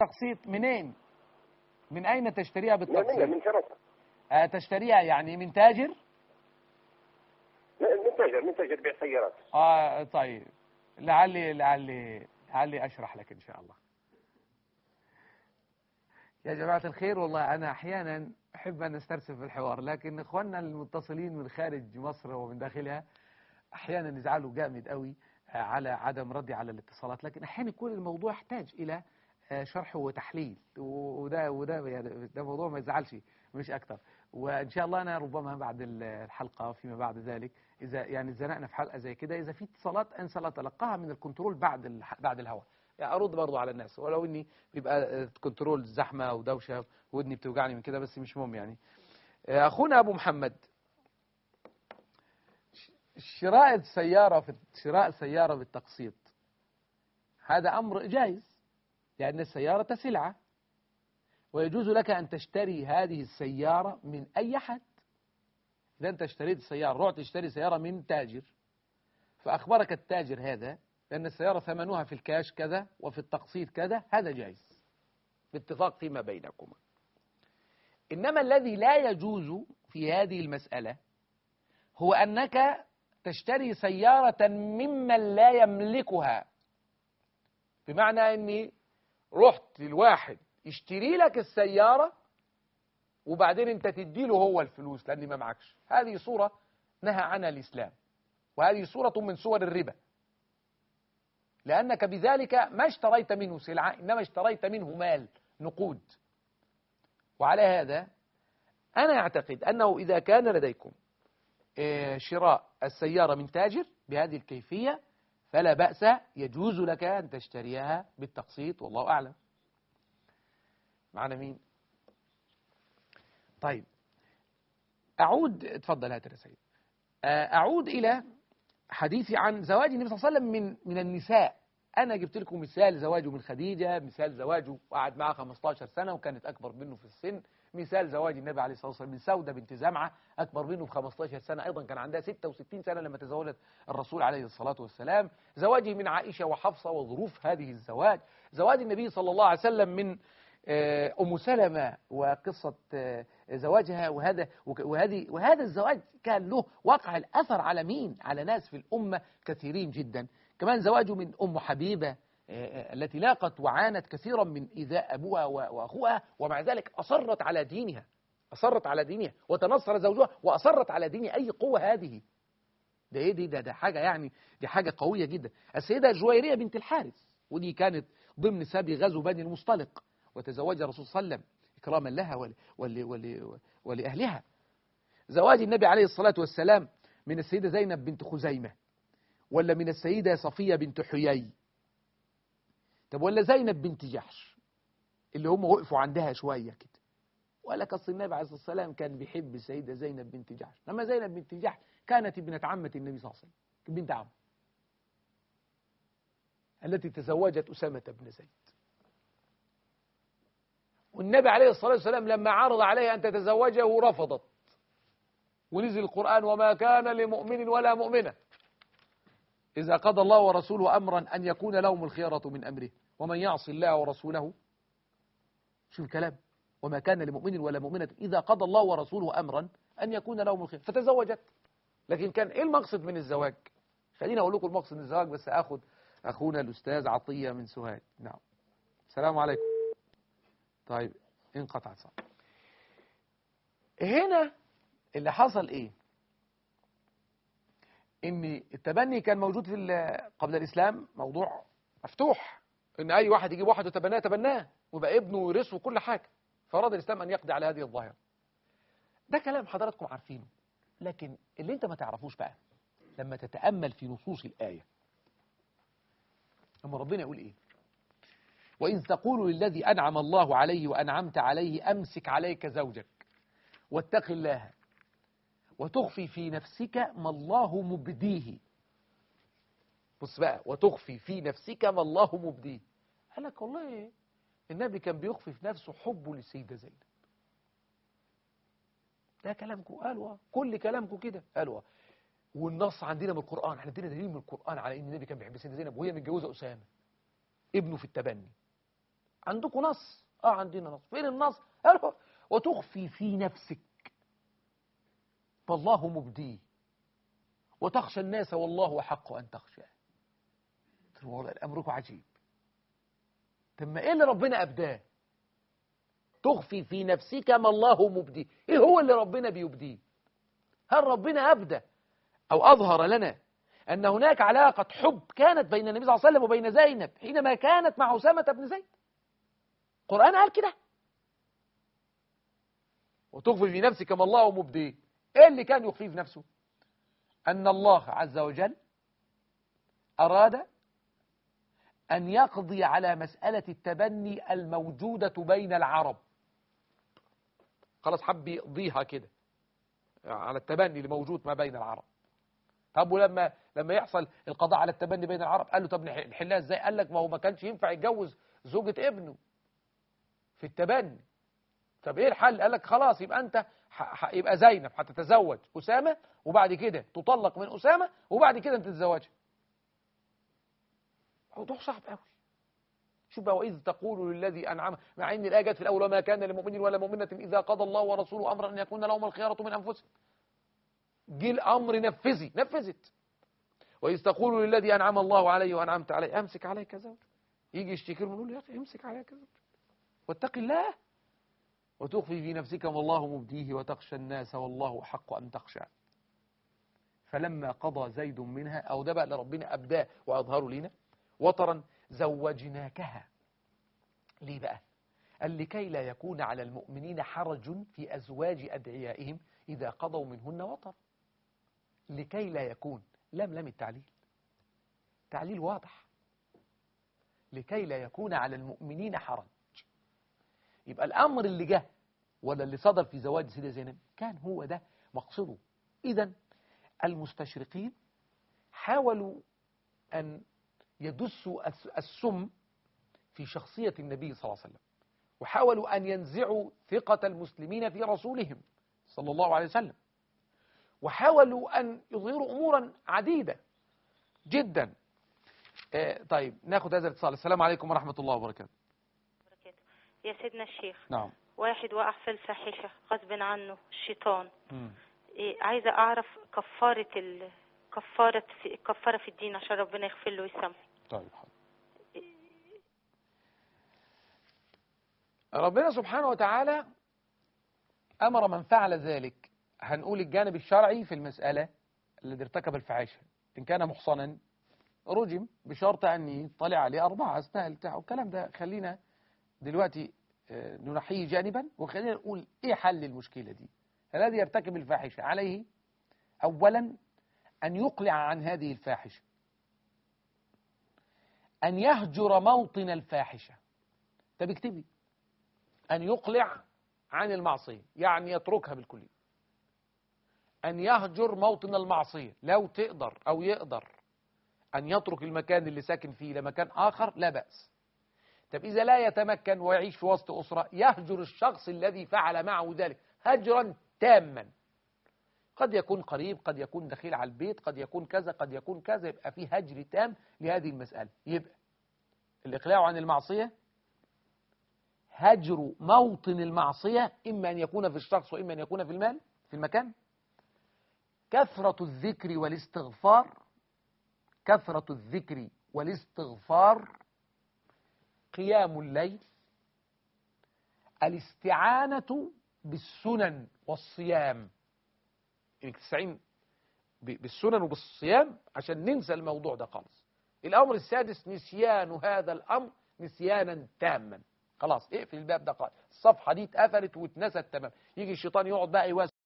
بالتقسيط منين؟ من أين تشتريها بالتقسيط؟ من فرنسا. تشتريها يعني من تاجر؟ من تاجر بيع سيارات. طيب، لعلي أشرح لك إن شاء الله. يا جماعة الخير، والله أنا أحيانا أحب أن أسترسل في الحوار، لكن إخواننا المتصلين من خارج مصر ومن داخلها أحيانا يزعلوا جامد قوي على عدم ردي على الاتصالات، لكن أحيانا يكون الموضوع يحتاج إلى شرح وتحليل، وده يعني ده موضوع ما يزعلش مش أكتر. وإن شاء الله أنا ربما بعد الحلقة فيما بعد ذلك، إذا يعني زنقنا في حلقة زي كده، إذا في اتصالات أنسى لا أتلقاها من الكنترول بعد الهواء، يعني أرد برضو على الناس، ولو إني بيبقى كنترول زحمة ودوشة ودني بتوجعني من كده، بس مش مهم يعني. أخونا أبو محمد، شراء سيارة بالتقسيط هذا أمر جائز، لأن السيارة سلعة، ويجوز لك أن تشتري هذه السيارة من أي أحد. إذا أنت اشتريت السيارة، رحت تشتري سيارة من تاجر، فأخبرك التاجر هذا لأن السيارة ثمنها في الكاش كذا وفي التقسيط كذا، هذا جائز باتفاق فيما بينكما. إنما الذي لا يجوز في هذه المسألة هو أنك تشتري سيارة ممن لا يملكها، بمعنى أني رحت للواحد يشتري لك السيارة وبعدين أنت تديله هو الفلوس لأن ما معكش. هذه صورة نهى عنها الإسلام، وهذه صورة من صور الربا، لأنك بذلك ما اشتريت منه سلعة، إنما اشتريت منه مال، نقود. وعلى هذا أنا أعتقد أنه إذا كان لديكم شراء السيارة من تاجر بهذه الكيفية فلا بأس، يجوز لك أن تشتريها بالتقسيط، والله أعلم. معنا مين؟ طيب أعود، اتفضل هات الرسائل. أعود إلى حديثي عن زواج النبي صلى الله عليه وسلم من النساء. أنا جبت لكم مثال زواجه من خديجة، مثال زواجه وقعد معها 15 سنة وكانت أكبر منه في السن، مثال زواج النبي عليه الصلاة والسلام من سودة بنت زمعة أكبر منه ب 15 سنة، أيضا كان عندها 66 سنة لما تزوجت الرسول عليه الصلاة والسلام، زواجه من عائشة وحفصة وظروف هذه الزواج، زواج النبي صلى الله عليه وسلم من أم سلمة وقصة زواجها، وهذا الزواج كان له وقع الأثر على مين؟ على ناس في الأمة كثيرين جدا. كمان زواجه من أم حبيبة التي لاقت وعانت كثيرا من إيذاء أبوها وأخوها، ومع ذلك أصرت على دينها، أصرت على دينها وتنصر زوجها وأصرت على دينها. أي قوة هذه؟ ده إيه دي؟ ده حاجة يعني، دي حاجة قوية جدا. السيدة جويرية بنت الحارث، ودي كانت ضمن سبي غزو بني المصطلق، وتزوجها الرسول صلى الله عليه وسلم إكراما لها ولأهلها. زواج النبي عليه الصلاة والسلام من السيدة زينب بنت خزيمة، ولا من السيدة صفية بنت حيي، طب ولا زينب بنت جحش اللي هم وقفوا عندها شوية كده، ولا قص النبي عليه الصلاة والسلام كان بيحب السيدة زينب بنت جحش. لما زينب بنت جحش كانت ابنة عمة النبي صلى الله عليه وسلم، بنت عم التي تزوجت أسامة بن زيد. والنبي عليه الصلاة والسلام لما عرض عليها أن تتزوجه رفضت، ونزل القرآن وما كان لمؤمن ولا مؤمنة إذا قضى الله ورسوله أمرا أن يكون لهم الخيرة من أمره ومن يعص الله ورسوله. شو الكلام؟ وما كان لمؤمن ولا مؤمنة إذا قضى الله ورسوله أمرا أن يكون لهم الخيرة، فتزوجت. لكن كان إيه المقصد من الزواج؟ خليني أقول لكم المقصد من الزواج، بس أخذ أخونا الأستاذ عطية من سوهاج. نعم، السلام عليكم. طيب انقطع صح. هنا اللي حصل إيه؟ إن التبني كان موجود في قبل الإسلام، موضوع مفتوح، إن أي واحد يجيب واحد وتبناه تبناه ويبقى ابنه ويرثه وكل حاجة. فأراد الإسلام أن يقضي على هذه الظاهرة. ده كلام حضراتكم عارفينه، لكن اللي أنت ما تعرفوش بقى لما تتأمل في نصوص الآية، لما ربنا يقول إيه؟ وإذ تقول للذي أنعم الله عليه وأنعمت عليه أمسك عليك زوجك واتق الله وتخفي في نفسك ما الله مبديه. بص بقى، وتخفي في نفسك ما الله مبديه. قال لك والله النبي كان بيخفي في نفسه حبه للسيدة زينب. ده كلامكم؟ قالوا كل كلامكم كده، قالوا. والنص عندنا من القرآن، احنا عندنا دليل من القرآن على ان النبي كان بيحب السيدة زينب وهي متجوزة أسامة ابنه في التبني. عندكم نص؟ عندنا نص. فين النص؟ قالوا وتخفي في نفسك والله مبديه وتخشى الناس والله حق أن تخشاه. أمركم عجيب. طب ما إيه اللي ربنا أبداه؟ تخفي في نفسك ما الله مبديه. إيه هو اللي ربنا بيبديه؟ هل ربنا أبدى أو أظهر لنا أن هناك علاقة حب كانت بين النبي صلى الله عليه وسلم وبين زينب حينما كانت مع أسامة بن زيد؟ القرآن قال كده، وتخفي في نفسك ما الله مبديه. إيه اللي كان يخفيه في نفسه؟ أن الله عز وجل أراد أن يقضي على مسألة التبني الموجودة بين العرب. خلاص حب يقضيها كده على التبني اللي موجود ما بين العرب. طب ولما يحصل القضاء على التبني بين العرب، قال له طب نحلها ازاي؟ قال لك ما هو ما كانش ينفع يتجوز زوجة ابنه في التبني. طب ايه الحل؟ قال لك خلاص يبقى انت يبقى زينب هتتزوج أسامة، وبعد كده تطلق من أسامة، وبعد كده انت تتزوجها. موضوع صعب قوي. شوف بقى، وإذ تقول للذي أنعم، مع إن الآية جت في الأول وما كان لمؤمن ولا مؤمنة إذا قضى الله ورسوله أمرا أن يكون لهم الخيارة من أنفسهم. جه الأمر نفذي، نفذت. وإذ تقول للذي أنعم الله عليه وأنعمت عليه أمسك عليك زوجك. يجي يشتكي له يقول له يا أخي امسك عليك زوجك واتق الله وتخفي في نفسك ما الله مبديه وتخشى الناس والله حق أن تخشى. فلما قضى زيد منها، أو ده بقى اللي ربنا أبداه وأظهره لنا، وطرا زوجناكها. ليه بقى؟ قال لكي لا يكون على المؤمنين حرج في أزواج أدعيائهم إذا قضوا منهن وطر. لكي لا يكون، لم التعليل، تعليل واضح، لكي لا يكون على المؤمنين حرج. يبقى الأمر اللي جه ولا اللي صدر في زواج سيدة زينب كان هو ده مقصده. إذن المستشرقين حاولوا أن يدسوا السم في شخصية النبي صلى الله عليه وسلم، وحاولوا أن ينزعوا ثقة المسلمين في رسولهم صلى الله عليه وسلم، وحاولوا أن يظهروا أمورا عديدة جدا. طيب ناخد هذا الاتصال. السلام عليكم ورحمة الله وبركاته. يا سيدنا الشيخ. نعم. واحد وقع في الفاحشة غصب عنه الشيطان. عايزة أعرف كفارة كفارة في الدين عشان ربنا يغفر له ويسامحه. طيب حاضر. ربنا سبحانه وتعالى أمر من فعل ذلك. هنقول الجانب الشرعي في المسألة، الذي ارتكب الفاحشة إن كان محصنا رجم بشرط أن يطلع عليه 4 أثناء البتاع والكلام ده. خلينا دلوقتي ننحيه جانبا، وخلينا نقول إيه حل المشكلة دي. الذي يرتكب الفاحشة عليه أولا أن يقلع عن هذه الفاحشة، أن يهجر موطن الفاحشة. طب اكتبي، أن يقلع عن المعصية، يعني يتركها بالكلية، أن يهجر موطن المعصية. لو تقدر أو يقدر أن يترك المكان اللي ساكن فيه لمكان آخر لا بأس. طب إذا لا يتمكن ويعيش في وسط أسرة، يهجر الشخص الذي فعل معه ذلك هجرا تاما. قد يكون قريب، قد يكون دخيل على البيت، قد يكون كذا، قد يكون كذا، يبقى في هجر تام لهذه المسألة. يبقى الإقلاع عن المعصية، هجر موطن المعصية، إما أن يكون في الشخص وإما أن يكون في المال في المكان، كثرة الذكر والاستغفار، كثرة الذكر والاستغفار، قيام الليل، الاستعانة بالسنن والصيام. انك تستعين بالسنن وبالصيام عشان ننسى الموضوع ده خالص. الأمر السادس نسيان هذا الأمر نسيانا تاما. خلاص اقفل الباب ده خالص، الصفحة دي اتقفلت واتنست تمام. يجي الشيطان يقعد بقى يوسوس